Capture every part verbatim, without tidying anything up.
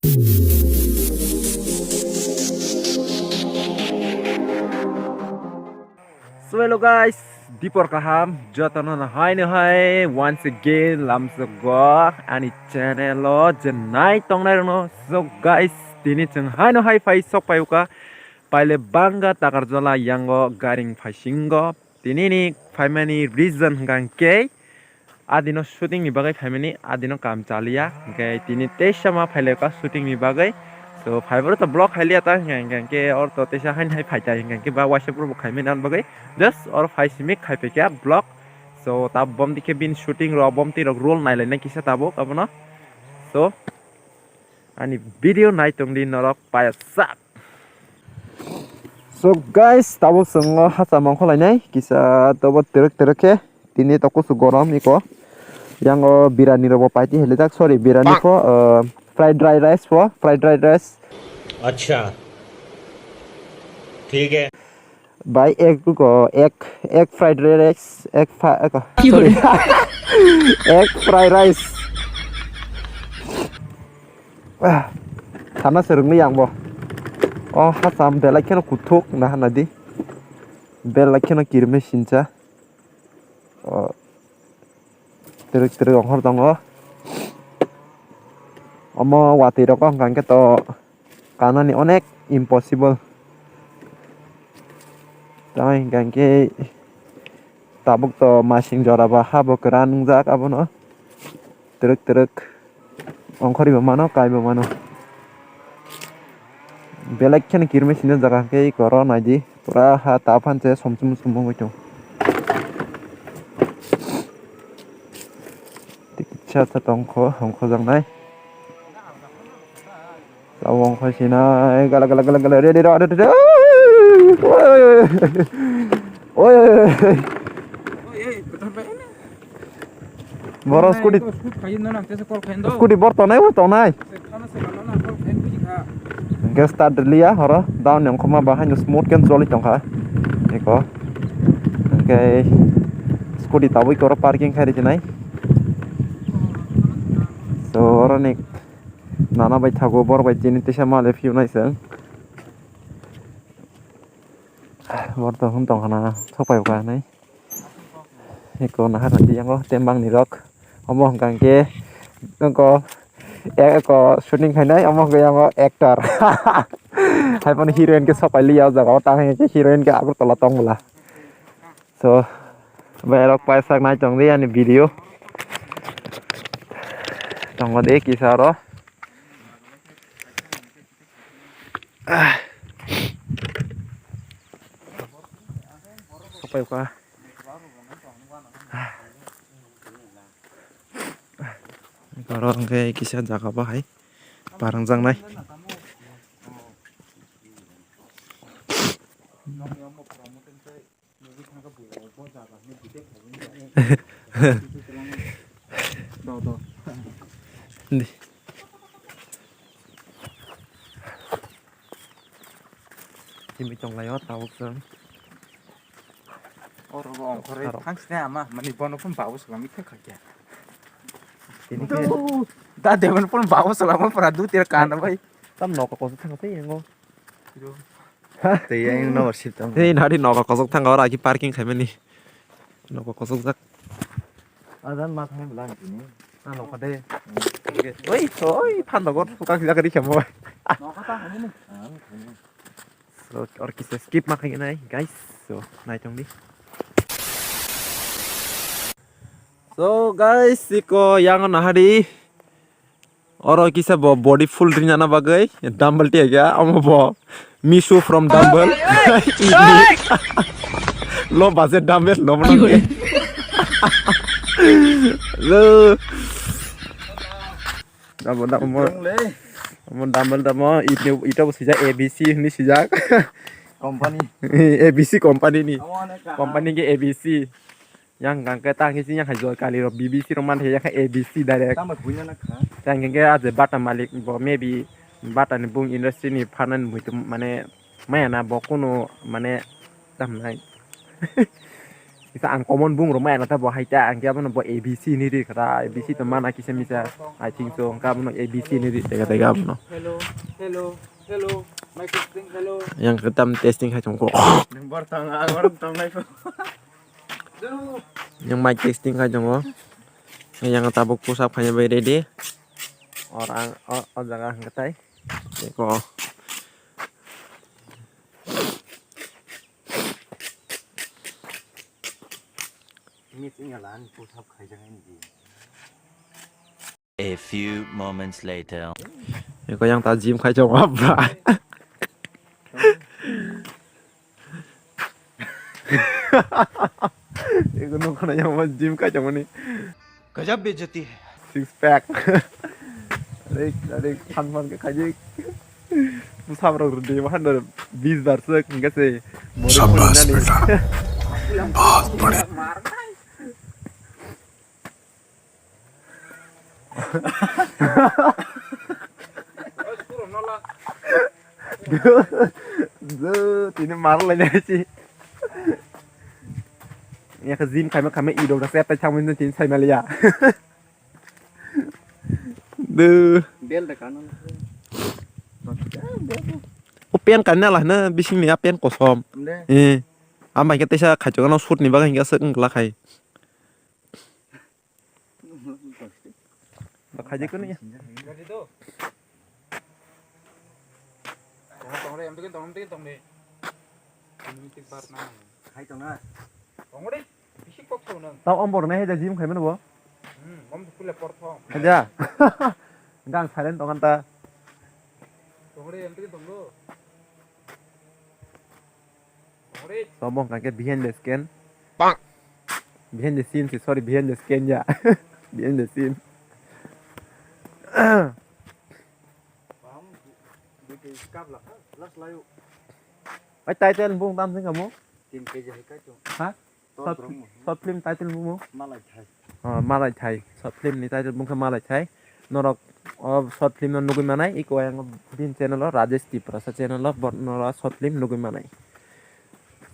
So hello guys, dipor kaham, jotono no hai no hai once again lamsogo ani channel o je nai tongnai rokno. So guys, tini chwng hai no hai phai sok phai uka paile banga Takarjala yango garing phaisingo. Tini ni phaimani reason hwnkha hwnkhe adino shooting ni bagwi phaimani, adino kam chaliya, hwnkhe tini teisa ma phaileka shooting ni bagwi. So phaibo to vlog khailiya ta hwnkha hwnkhe oro to teisa hain hai phaita hwnkha hwnkhe ba waisa bro bo khaimani bagwi just oro phai simi khaipaikha vlog. So ta bom dikhe bini shooting rok bom twi rok role nailainai kisa tabuk abono. So ani video nai tongdi norok paya sak. So guys, tabuk chwng o hacha mangkho lainai kisa tobo twrwk twrwk khe tini to kusu gorom iko. Yang o birani rok bo paiti heljak, sorry, birani pho, uh, fried dry rice pho, fried dry rice. Acha, thik hai. Bai ek ko ek, ek fried rice, ek fa-, ek, sorry. Ek fried rice. Ah, sana serwngni yang bo. Oh, hasam belai kheno kuthuk na hana di. Belai kheno kirme sincha. Oh, twrwk twrwk ongkhor tongo. Omo watwi rok wngkha hwnkhe to kanani onek impossible. Tamo hwnkha hwnkhe tabuk to masing jora ba ha bo kwran wngjak abono. Twrwk twrwk ongkhorwi bo mano, kai bo mano. Belai kheno kirme sini jaga hwnkhe eko oro naidi, pura ha ta phan se somsum sum wngwi tongo. Tiksa sa tongkho, ongkhojaknai. Tabuk ongkhoi sinai, gala, gala, gala, gala, ready, ready, ready, ready. Oi, oi, oi, oi. Oi, oi, oi, oi. Borok scooty, scooty bor tonai, bo tonai. Hwnkhe start liya, horo down ni ongkhorma bahai no smooth khe choli tongkha. Eko. Hwnkhe scooty tabui koro parking khai rwkhe nai. So, oro ni nana bai thago, bor bai chini tisa male phiyunai chwng. Bor to hwn tongkha na, sok pai kha nai. Eko nahar nai yango tembang ni rok. Omo hwnkha hwnkhe eko, eko shooting khainai, omo hwnkhe yango actor. Hai phano heroine khe sok pai liya o jaga o, tang hwnkhe heroine khe Agartala tong bwla. So, bai rok paisa nai tong di ani video. Tongo de kisa oro. Sapai ka. Oro hwnkhe kisa jaga bahai parangjaknai. Di. Timi tonglaio tabuk chwng. Oro bo ongkhorwi thangsne ama, mani bono phone babu swlami thangkha khe. Tini khe. Da debon phone babu swlamo pura dutira kana bai. Tam nokha koso thangkha tei yango. Tei yang no sip tam. Tei nari nokha kosok thangkha oro aki parking khaimani. Nokha kosok jak. Adan ma thangni bwla ang tini. Ah, nokha de. Oi, oi, phan dogor suka kisa kari khamo. Nokha ta hamni. Ah, hamni. So, or kisa skip ma khainai, guys. So, nai tong di. So, guys, siko yang nahari. Oro kisa bo body full rinana bagwi dumbbell tiya kya, omo bo Mishu from dumbbell. Lo budget dumbbell no mano. Lo. Dabo dabo mo. Mo dumbbell dabo ito ito bo sijak A B C ni sijak. Company. A B C company ni. Company ke A B C. Yang hwnkha khe ta hwnkhe chini yang hai Joy Kali rok B B C rok man thai yang khe A B C direct. Tamo buina na kha. Ta hwnkhe khe ah je bata malik bo maybe bata ni bung industry ni pharnani muitu mane maya na bo kunu mane tam nai. Kisa ang common bung rok maya nata bo hai ta ang khe abono bo A B C ni ri kha A B C to mana kisa misa. I think so ang khe abono A B C ni ri tega tega abono. Hello, hello, hello. Mic testing, hello. Yang khe tam testing khai tong ko. Nang bor tong, ang bor tong nai ko. Hello. Yang mic testing khai tong ko. Yang tabuk push up khai bai ready. Or ang o, o jaga ang khe tai. Ko. Miss England push up khaijak nini di. A few moments later. Eko yang ta gym khai chong apa? Eko nokna yang ma gym khai chong ni. Gajab bejati hai. Six pack. Adik, adik, phan phan ke khaji. Pusap rok rudi, mahan dor bis bar sek, hingga se. Shabash beta. Bahut badhiya. Duh, tini mar lai nai si. Ya ke gym khaima khaima i dok da se tai thang min tini sai maliya. Duh. Bel da kana. O pen kan na lah na bising ni a pen kosom. Inde. Eh. Amai ke tesa khaichok no shoot ni bagai hingga se wng la khai. Ba khaji kunu ya. Gari do. Tong re, em tong, em tong, em tong de. Em tik bar na. Khai tong na. Tong re, bisi kok tong nang. Tao om bor na he da gym khai mano bo. Hmm, om tu pula por thong. Khaja. Gang silent tong ta. Tong re, em tik tong do. Tong re. Sobo hwnka khe behind the scene. Bang. Behind the scene, sorry, behind the scene ya. Behind the scene. Ai, title bung tam sing kamu? Tin K G hai kai tu. Ha? Short, short film title bung mo? Malai thai. Oh, Malai Thai. Short film ni title bung khe Malai Thai. Norok o short film no nugui manai, iko ayang bin channel o Rajesh Tiprasa channel o bor-, norok short film nugui manai.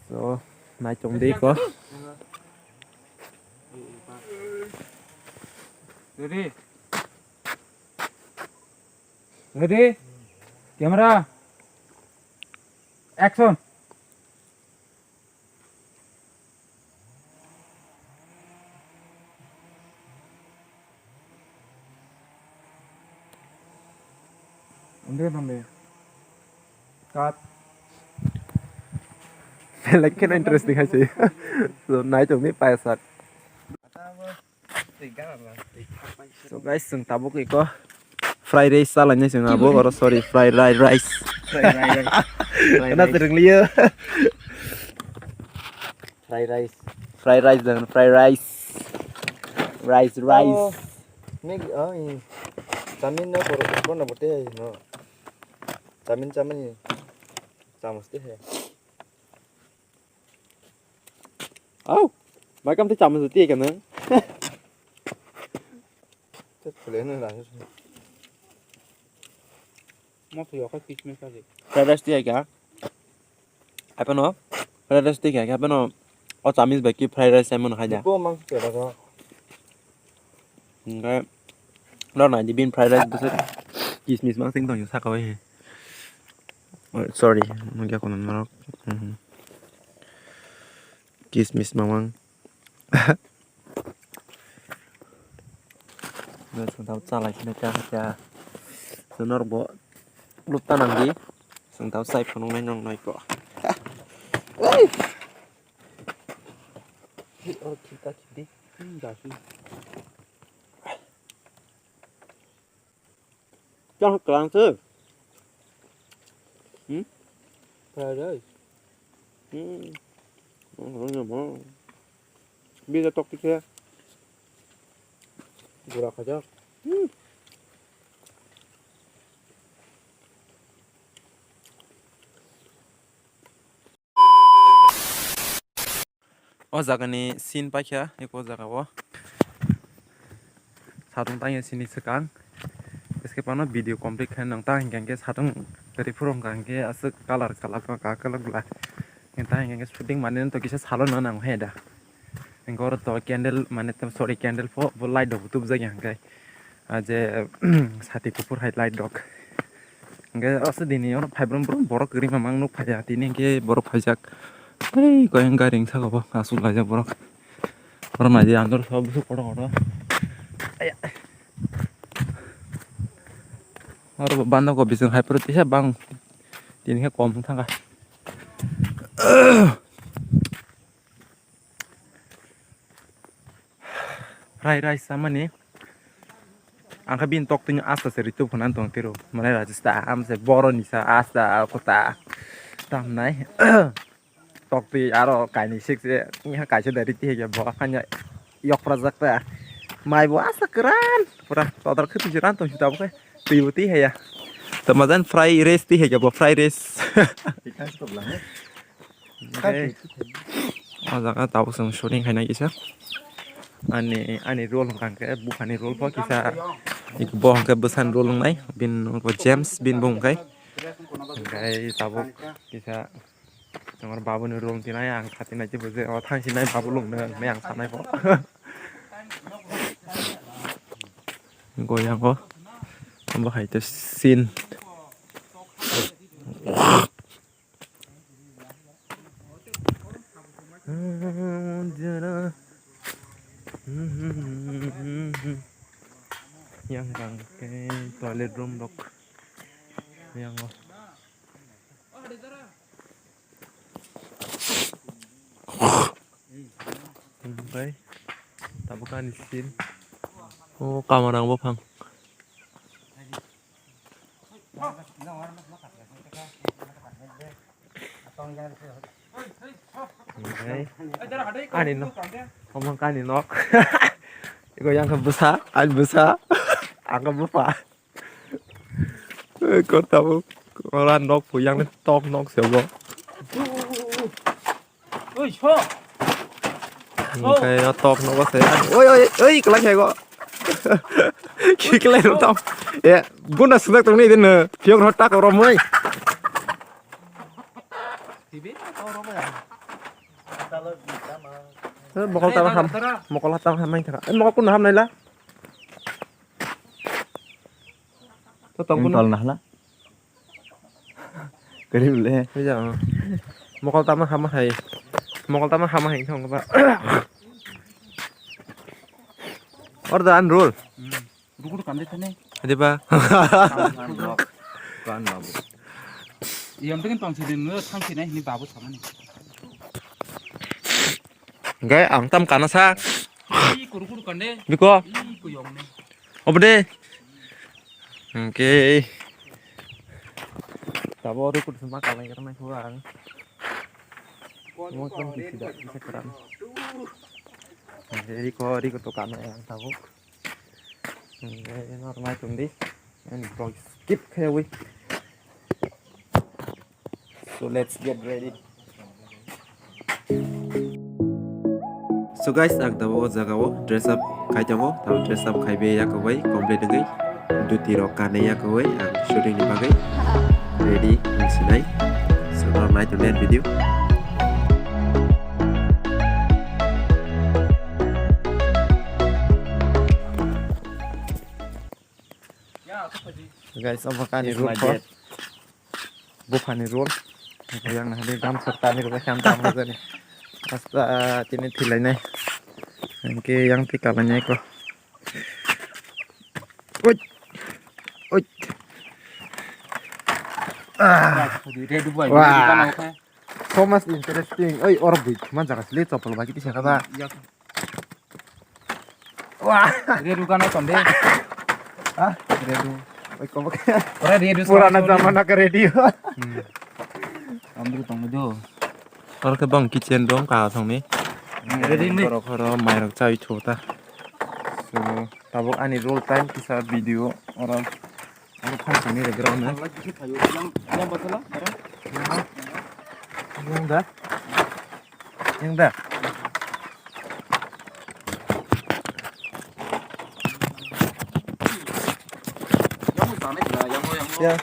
So, nai chong de iko. Ready? Ready? Camera. Action. Undi undi. Cut. Belai kheno interesting hai se. So, nai tongni paisa. So guys, chwng tabuk iko fried rice chalainai chwng abo, oro sorry, fried ri-, rice. Fried rice. Fried rice. Fried rice. Fried rice dan fried rice. Rice, rice. Oh, Maggi, oh, i. Chamin no por, por no bote hai no. Chamin, chamin. Chamos te hai. Au, mai kam te chamos te kana. Te khule no la. Mo phi okha kismis ka je. Fried rice te ka. Apa no? Fried rice te ka, apa no? O chamis bai ki fried rice ai mano hai da. Bo mang ke da. Hingke norok nai di bini fried rice bwswk kismis mang sing tongyo saka o he. Oh, sorry, nugya kono norok. Mhm. Kismis mamang. Chwng tamo chalai sini cha cha. Norok bo lupta nang di. Chwng tamo chai phunuk nai nong nai ko. Hey, oro khita khiti. Hmm, jasi. Chang klang se. Hmm? Fried rice. Hmm. Oh, oh, oh. Bisa tok tik se. Gura khajak. Hmm. O jaga ni scene paikha, eko jaga o. Satung tangya sini swkang. Eske pano video complete khe nang ta hinkhe satung kwrwi phuru hinkhe aswk colour colour ka kwlwk bwla. Hinkhe ta hinkhe shooting manwi to kisa salo no nang he da. Hingke oro to candle, mane, sorry, candle pho, bo light rok bo tubjak ya hingke. Ah, je, sati kuphur hai light rok. Hingke asa dini oro phai brum brum borok kwrwi mamang nuk phai ya, tini hingke borok phaijak. Tei koyang gari wngsa kabo aswk laijak borok. Oro naidi andor so bwswk kotor kotor. Aya. Oro bo banda kopi chwng hai phuru tisa bang tini khe kom wng thangkha. Fried rice samani. Ang khe bini tok twi asta se ritub khna tong tiro. Mane rajista am se boro ni sa asta kota. Tam nai. Tok twi aro kainwi sik se. Nya kaisa da riti hege bo khanya yok pra jak ta. Mai bo asta kran. Pura todar khiti jiran tong sita bo khe. Twi bo twi heya. Tamajan fried rice twi hege bo fried rice. Twi thang stop lang. Hingke o jaga tabuk chwng shooting khainai kisa. Ani, ani role hwnkha hwnkhe buphani role bo kisa. Bo hwnkhe bwsani role wngnai. Bini nokbo James bini bumung khai. Hingke tabuk kisa chwng oro babuni role wngtinai ang khatinai tei bo je o thangsinai babu lungno hwnwi ang sanai kho. Goyango omo hai to scene. Yang kang ke toilet room rok. Yang o. Oke. Tabuk ani scene. Oh, kamar ang buphang. Ani nok. Omo ani nok. Iko yang khe bwsa, ani bwsa. Ang khe bupha. Kota bo. Ora nok phu yang tok nok se bo. Oi, so. Hingke o tok nogo se. Oi, oi, oi, kelai khe go. Ki kelai ro tam. E, guna sudak tong ni din. Piyok ro tak ro moi. Mokol tama ham. Mokol tama ham mai thara. E, mokol kun ham naila. To tong kun. Tol nahla. Karib le. Mokol tama hama hai. Mokol tama hama hai thong ba. Order and roll. Rukur kande thane. Ade ba. Kan babu. Yang penting tong sini nunggu tang sini ini babu sama nih. Gai ang tam kana sa. Ih, kuru kuru kande. Biko. Ih, kuyong ne. Obde. Oke. Tabo rukur sama kalai karena kurang. Mau kan bisa tidak bisa keran. Oke, riko riko to kana yang tabuk. Oke, normal tundi. And bro, skip kaya wih. So let's get ready. So guys, ang tabo o jaga o dress up khai tongo, tabo dress up khai be yak bai complete wngwi duty rok kanwi yak bai ang shooting ni bagwi ready wng sinai. So no night to net video. Guys, omo kani room kho. Buphani roll. Yang nah di gam serta ni roll yang gam aja nih. Asta tini thilai nai. Yang ke yang tika banyak kho. Uit. Uit. Ah. Wah. So much interesting. Oi, or bui, man jaga sili chopol bagi tisa kaba. Wah. Redu kana tonde. Ha? Redu. Oi, kobo ke? Ora redu. Purana jamana ka radio. Hmm. Amdu tong do. Oro ke bang kitchen room ka thong ni. Ready ni. Borok horo mairok chai thu ta. So, tabuk ani roll time kisa video oro. Oro phang thani re ground na. Yang, yang batala, oro. Yang da. Yang da. Yang sana kira, yang yang. Ya.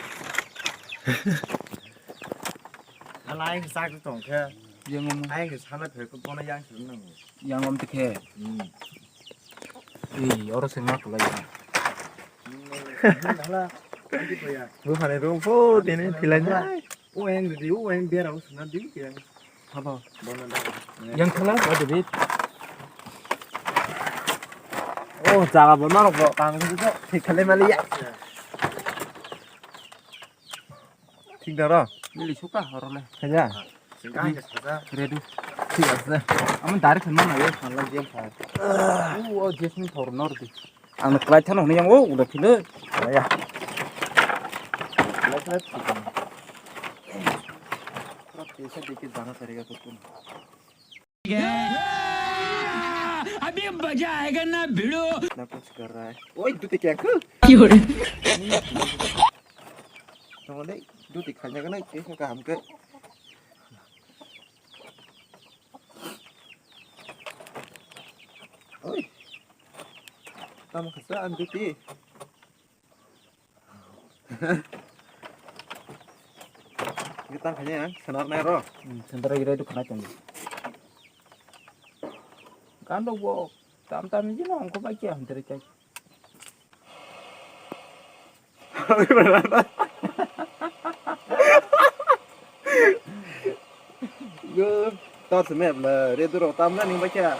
Alai sak tong khe. Yang om. Ayang sana phai ko bono yang sana nang. Yang om tikhe. Hmm. Ei, oro se ma kulai. Nala, andi ko ya. Bu phane rung pho tini thilai na. O yang di, o yang biar aku sana di yang. Haba. Bono da. Yang khala ba de bit. Oh, jaga bo norok bo kang ko thik khalai mali ya. Thik da ro? Nili suka horole. Khaja? Ready. Thik ase. Amo direct khe mana ye phala je pha. U o jesni thor nor di. Ang klai thano hwnwi yang o uda philo. Ya. Klai klai thik. Pura pesa dikhe jana chalega to tum. अभी मजा आएगा ना भिड़ो। ना कुछ कर रहा है। ओए, दूती क्या कर? क्यों रे? Tamo dei, duty khaina gwnai, tei khe kaham khe. Oi. Tamo khasa ang duty. Gitang khaina, sanar nai ro. Hmm, sendara gira itu kena tong. Kando bo, tam tam jino, angko bai kya, hantere kya. Yo, tar se map la, re duro tam na ning ba kya.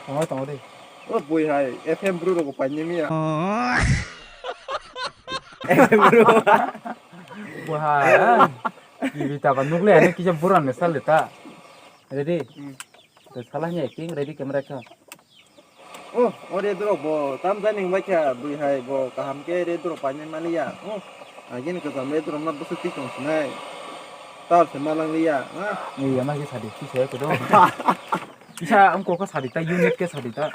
Tongo, tongo de. O bui hai, F M bru ro ko pa ni mi ya. F M bru. Bui hai. Ibi ta ba nukle ani kisa buran ne sal de ta. Ready? Hmm. To sala ni acting, ready camera action. Oh, o re duro bo, tam jani bai kha, bui hai bo, kaham khe re duro painai maliya. Oh, agin ko jam re duro na busu ti tong sinai. Tar se malang liya, ha? Ni ya ma ki sadi, ki se ko do. Isa am ko ko sadi ta, unit ke sadi ta.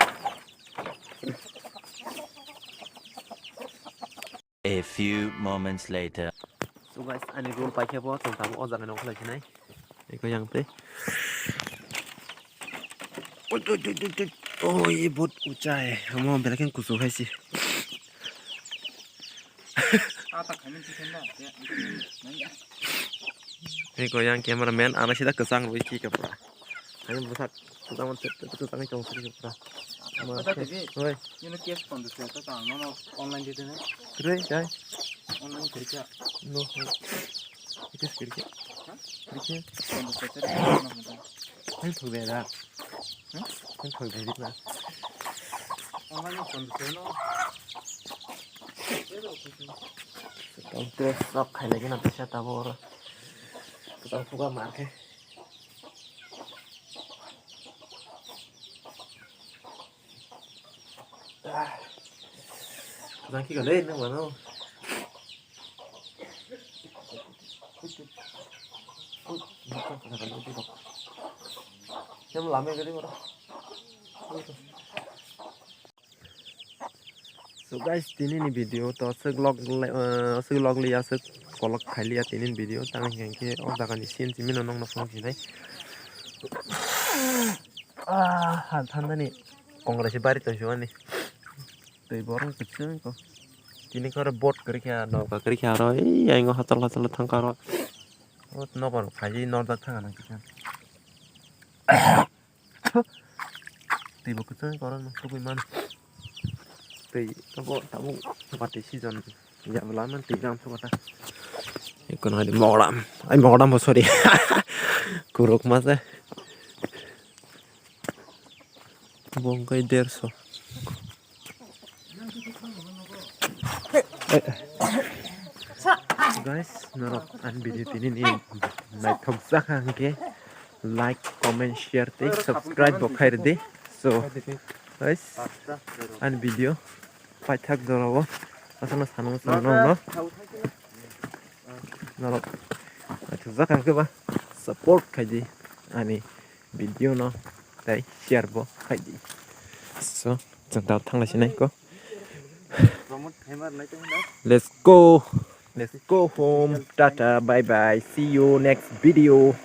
A few moments later. So guys, ani roll paikhe bo, chwng tamo o jaga nang khlai khinai. Eko yang tei. Oi, oi, oi, oi, oi. Oh, ye bahut ucha hai. Amo belai khe kuchuk hai si. Eko yang cameraman, ano sida kwchang rwi khe kapra. Ani bwsak kwchangma tei tei kwchangwi tong sidi kwchang. Ama khe, oi. Nini cash phone rwkhe ta tang nono online di dene. Kwrwi kai? Online kwrwi kha. No. Cash kwrwi kha. Ha? Kwrwi kha. Phone rwkhe ta tang nono. Hai thok de da. Ha? Hai thok de da. Online phone rwkhe no. Tong test sok khailai gana pisa tabo oro. Kwchang phuka mar khe. Jang ki gale nang mano. Yang lama gari ora. So guys, tini ni video to aswk log le-, ah, aswk log liya, aswk kolok khai liya tini ni video. Tang hingkhe o jaga ni scene simi no nong no phone sinai. Ah, han thanda ni Congress bari tong sio ani. Tei borong kiching ko. Tini kore boat kari kha, noka kari kha aro, ei, aingo hachal hachal thang karo. O nokar khai norjak thang ano kiching. Tei bo kwchwng koron tugui man. Tei abo tabuk bati season ya bwla man tei ram thok ta. Ekono hai mogram, ai mogram bo sorry. Kuruk ma se. Bongkai derso. Guys, norok ani video tini ni naithok jak hwnkhe like, comment, share tei subscribe bo khai rwdi. So guys, ani video paithak jorao aswkno sanung sanung no norok naithok jak hwnkhe ba support khaidi ani video no tei share bo khaidi. So, chwng ta thanglai sinai ko. Let's go. Let's go home. Tata, bye bye. See you next video.